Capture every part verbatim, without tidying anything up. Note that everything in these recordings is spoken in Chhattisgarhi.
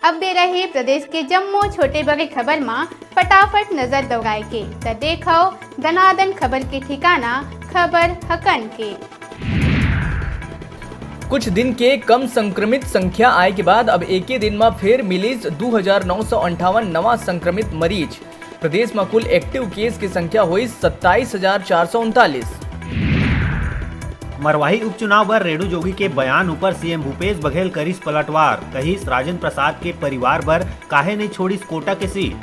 अब बेरा हे प्रदेश के जम्मो छोटे बड़े खबर म फटाफट नजर दौड़ाए के, त देखव दनादन खबर के ठिकाना, खबर हकन के। कुछ दिन के कम संक्रमित संख्या आए के बाद अब एके दिन म फेर मिलिस दू हजार नौ सौ अंठावन नवा संक्रमित मरीज। प्रदेश म कुल एक्टिव केस के संख्या होइस सत्ताईस हजार चार सौ उनतालीस। मरवाही उपचुनाव बर रेणु जोगी के बयान ऊपर सीएम भूपेश बघेल करिस पलटवार, कहिस राजेंद्र प्रसाद के परिवार बर काहे नहीं छोड़िस कोटा के सीट।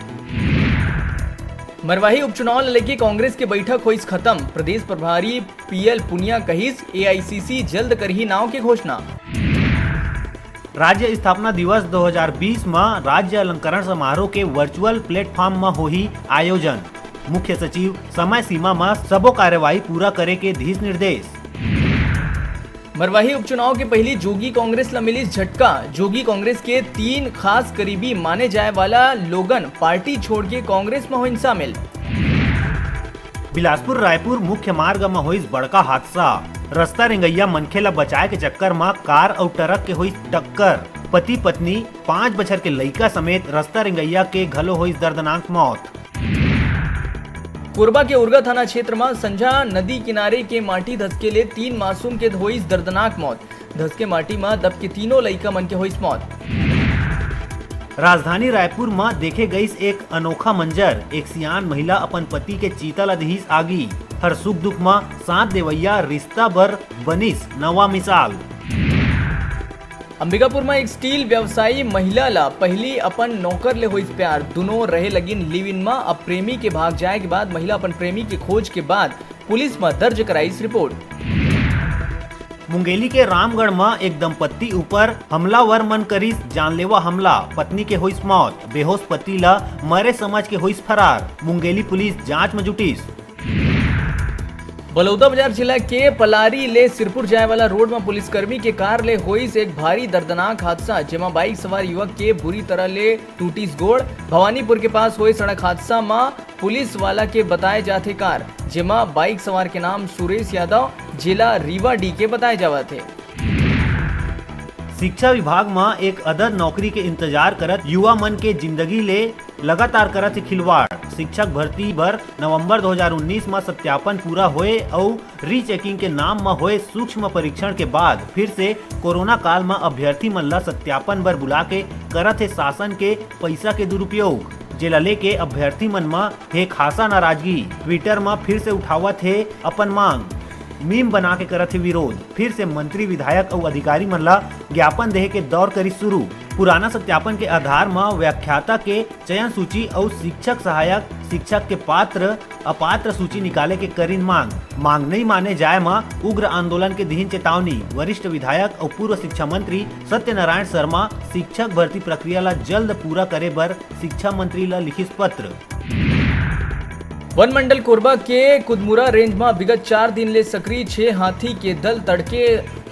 मरवाही उपचुनाव ल लेके कांग्रेस के बैठक होइस खत्म, प्रदेश प्रभारी पीएल पुनिया कहिस एआईसीसी जल्द करही नाव के घोषणा। राज्य स्थापना दिवस दो हज़ार बीस म राज्य अलंकरण समारोह के वर्चुअल प्लेटफॉर्म म होही आयोजन। मुख्य सचिव समय सीमा म सबो कार्यवाही पूरा करे के दिस निर्देश। मरवाही उपचुनाव के पहिली जोगी कांग्रेस ल मिलिस झटका। जोगी कांग्रेस के तीन खास करीबी माने जाए वाला लोगन पार्टी छोड़ के कांग्रेस म होइन शामिल। बिलासपुर रायपुर मुख्य मार्ग म होइस बड़का हादसा। रस्ता रेंगइया मनखे ल बचाए के चक्कर म कार अउ ट्रक के होइस टक्कर। पति पत्नी, पाँच बछर के लइका समेत रस्ता रेंगइया के घलो होइस दर्दनाक मौत। कोरबा के उरगा थाना क्षेत्र म संझा नदी किनारे के माटी धसके ले तीन मासूम के होइस दर्दनाक मौत। धसके माटी म दब के तीनों लइका मन के होइस मौत। राजधानी रायपुर म देखे गइस एक अनोखा मंजर। एक सियान महिला अपन पति के चीता ल दिहिस आगी। हर सुख दुख म साथ देवइया रिश्ता बर बनिस नवा मिसाल। अंबिकापुर म एक स्टील व्यवसायी महिला ल पहिली अपन नौकर ले होइस प्यार। दुनों रहे लगिन लिव इन म। अब प्रेमी के भाग जाए के बाद महिला अपन प्रेमी के खोज के बाद पुलिस म दर्ज कराइस रिपोर्ट। मुंगेली के रामगढ़ म एक दंपत्ति ऊपर हमलावर मन करिस जानलेवा हमला, पत्नी के होइस मौत, बेहोश पति ल मरे समझ के होइस फरार। मुंगेली पुलिस जांच म जुटिस। बलौदाबाजार जिला के पलारी ले सिरपुर जाए वाला रोड म पुलिसकर्मी के कार ले होइस एक भारी दर्दनाक हादसा, जेमा बाइक सवार युवक के बुरी तरह ले टूटिस गोड़। भवानीपुर के पास होए सड़क हादसा म पुलिस वाला के बताए जाथे कार, जेमा बाइक सवार के नाम सुरेश यादव, जिला रीवा डी के बताए जावत हे। शिक्षा विभाग म एक अदद नौकरी के इंतजार करत युवा मन के जिंदगी ले लगातार करत हे खिलवाड़। शिक्षक भर्ती बर नवंबर दो हज़ार उन्नीस म सत्यापन पूरा होए अउ रीचेकिंग के नाम म होए सूक्ष्म परीक्षण के बाद फिर से कोरोना काल म अभ्यर्थी मन ल सत्यापन बर बुला के करत हे शासन के पइसा के दुरुपयोग, जेला लेके अभ्यर्थी मन म हे खासा नाराजगी। Twitter म फिर से उठावत हे अपन मांग, मीम बना के करत हे विरोध। फिर से मंत्री, विधायक अउ अधिकारी मन ल ज्ञापन देहे के दौर करिस शुरू। पुराना सत्यापन के आधार म व्याख्याता के चयन सूची अउ शिक्षक सहायक शिक्षक के पात्र अपात्र सूची निकाले के करिन मांग। मांग नइ माने जाए म उग्र आंदोलन के दिहिन चेतावनी। वरिष्ठ विधायक अउ पूर्व शिक्षा मंत्री सत्यनारायण शर्मा शिक्षक भर्ती प्रक्रिया ल जल्द पूरा करे बर शिक्षा मंत्री ल लिखिस पत्र। वन मंडल कोरबा के कुदमुरा रेंज म विगत चार दिन ले सक्रिय छह हाथी के दल तड़के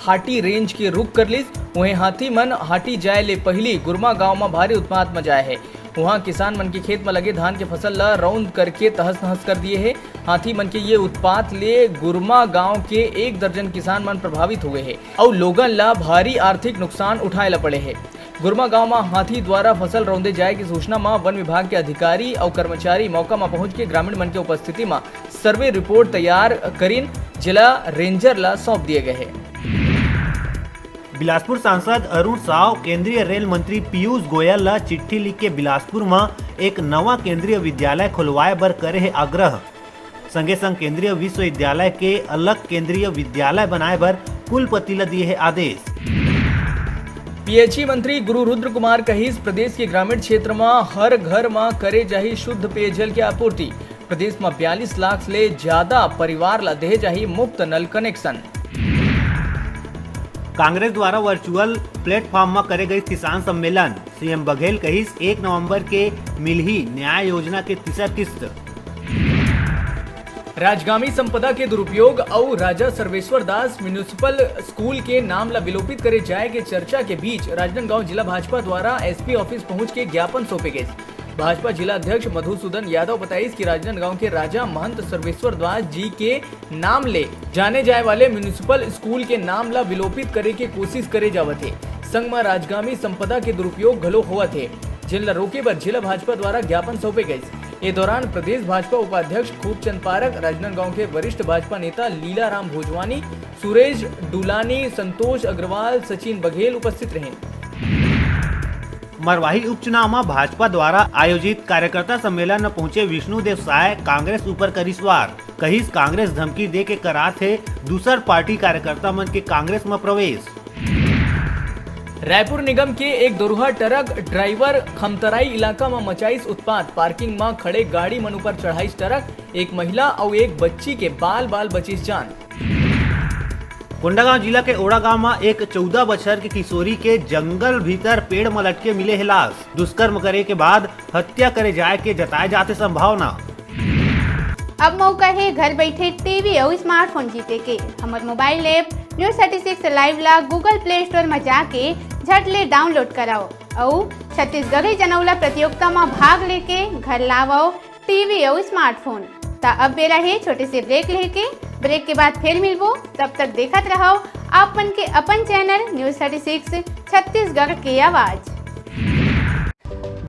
हाटी रेंज के रुख कर लिस। उहें, हाथी मन हाटी जाए ले पहिली गुरमा गांव म भारी उत्पात म जाए हे। उहां किसान मन के खेत म लगे धान के फसल ल रौंद करके तहस नहस कर दिए हे। हाथी मन के ये उत्पात ले गुरमा गांव के एक दर्जन किसान मन प्रभावित हुए हे अउ लोगन ल भारी आर्थिक नुकसान उठाए ल पड़े हे। गुरमा गांव म हाथी द्वारा फसल रौंदे जाए के सूचना म वन विभाग के अधिकारी अउ कर्मचारी मौका म पहुंच के ग्रामीण मन के उपस्थिति म सर्वे रिपोर्ट तैयार करिन, जेला रेंजर ल सौंप दिए गए हे। बिलासपुर सांसद अरुण साव केंद्रीय रेल मंत्री पीयूष गोयल ल चिट्ठी लिख के बिलासपुर म एक नवा केंद्रीय विद्यालय खोलवाए बर करे हे आग्रह। संगे संग केंद्रीय विश्वविद्यालय के अलग केंद्रीय विद्यालय बनाए बर कुलपति ल दिए हे आदेश। पीएचई मंत्री गुरु रुद्र कुमार कहिस, प्रदेश के ग्रामीण क्षेत्र म हर घर म करे जाही शुद्ध पेयजल के आपूर्ति। प्रदेश म बयालीस लाख ले ज्यादा परिवार ल देहे जाही मुफ्त नल कनेक्शन। कांग्रेस द्वारा वर्चुअल प्लेटफॉर्म म करे गई किसान सम्मेलन, सीएम बघेल कहिस एक नवंबर के मिलही न्याय योजना के तीसरा किस्त। राजगामी संपदा के दुरुपयोग अउ राजा सर्वेश्वर दास म्युनिसिपल स्कूल के नाम ल विलोपित करे जाए के चर्चा के बीच राजनांदगांव जिला भाजपा द्वारा एसपी ऑफिस पहुंच के ज्ञापन सौंपे गए। भाजपा जिला अध्यक्ष मधुसूदन यादव बताइस कि राजनांदगांव के राजा महंत सर्वेश्वर दास जी के नाम ले जाने जाए वाले म्युनिसिपल स्कूल के नाम ला विलोपित करे के कोशिश करे जावत हे। संग म राजगामी संपदा के दुरुपयोग घलो होवत हे, जेन ल रोके बर जिला भाजपा द्वारा ज्ञापन सौंपे गइस। ए दौरान प्रदेश भाजपा उपाध्यक्ष खूबचंद पारक, राजनांदगांव के वरिष्ठ भाजपा नेता लीला राम भोजवानी, सुरेश डुलानी, संतोष अग्रवाल, सचिन बघेल उपस्थित रहिन। मरवाही उपचुनाव म भाजपा द्वारा आयोजित कार्यकर्ता सम्मेलन म पहुंचे विष्णुदेव साय कांग्रेस ऊपर करिस वार, कहिस कांग्रेस धमकी दे के करात हे दूसर पार्टी कार्यकर्ता मन के कांग्रेस म प्रवेश। रायपुर निगम के एक दोरहा ट्रक ड्राइवर खमतराई इलाका म मचाइस उत्पात। पार्किंग म खड़े गाड़ी मन ऊपर चढ़ाइस ट्रक। एक महिला अउ एक बच्ची के बाल बाल बचिस जान। कोंडागांव जिला के ओड़ागांव म एक चौदह बछर के किशोरी के जंगल भीतर पेड़ म लटके मिले हे लाश। दुष्कर्म करे के बाद हत्या करे जाए के जताए जाथे संभावना। अब मौका हे घर बैठे टीवी अउ स्मार्टफोन जीते के। हमर mobile app news thirty six live ला Google Play Store म जाके झट ले डाउनलोड कराओ अउ छत्तीसगढ़ी जनौला प्रतियोगिता म भाग लेके घर लावव टीवी अउ स्मार्टफोन। त अब बेरा हे छोटे से ब्रेक लेके। ब्रेक के बाद फिर मिलबो, तब तक देखत रहव आप मन के अपन channel news thirty six Chhattisgarh के आवाज।